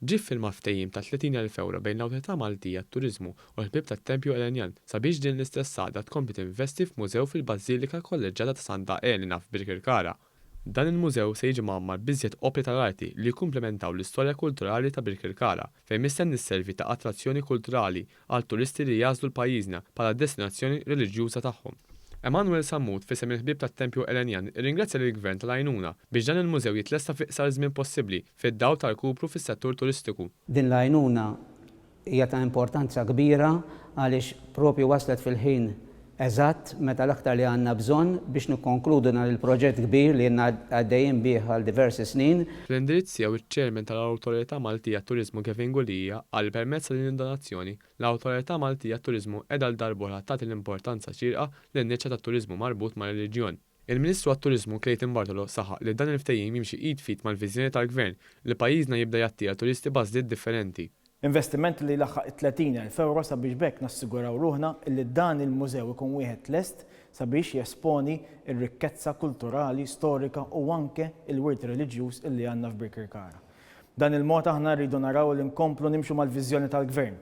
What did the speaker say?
Ġie ffirmat ftehim ta' 30,000 ewro bejn l-Awtorità Maltija għat-Turiżmu u l-Ħbieb tat-Tempju Elenjan sabiex din l-istess għaqda tkompli tinvesti f'mużew fil-Bażilika Kolleġġjata ta' Santa Elena f'Birkirkara. Dan il-mużew se jiġi mgħammar b'iżjed opri tal-arti li jikkumplementaw l-istorja kulturali ta' Birkirkara fejn mistenni sservi ta' attrazzjoni kulturali għal turisti li jagħżlu l-pajjiżna bħala d-destinazzjoni reliġjuża tagħhom. Emanuel Sammut f'isem il-ħbieb tat-Tempju Elenjan irringrazzja lill-Gvern tal-għajnuna biex dan il-mużew jitlesta f'iqsar żmien possibbli fid-dawl ta' rkupru fis-settur turistiku. Din l-għajnuna hija ta' importanza kbira għaliex propju waslet fil-ħin eżatt meta l-aktar li għandna bżonn biex nikkonkludu dan il-proġett kbir li ilna għaddejjin bih għal diversi snin. Fl-indirizz tiegħu iċ-Chairman tal-Awtorità Maltija għat-Turiżmu Kevin Gulia qal li permezz ta' din id-donazzjoni, l-Awtorità Maltija għat-Turiżmu qiegħda għal darb'oħra tagħti l-importanza xierqa lin-niċċa tat-turiżmu marbut mar-reliġjon. Il-Ministru għat-Turiżmu Clayton Bartolo saħaq li dan il-ftehim jimxi id f'id mal-viżjoni tal-Gvern li pajjiżna jibda jattira turisti b'għażliet differenti. Investiment li jlaħħaq it-30,000 ewro sabiex b'hekk nassiguraw ruħna illi dan il-mużew ikun wieħed lest sabiex jesponi r-rikkezza kulturali, storika u anke l-wirt reliġjuż illi għandna f'Birkirkara. B'dan il-mod aħna rridu naraw li nkomplu nimxu mal-viżjoni tal-Gvern.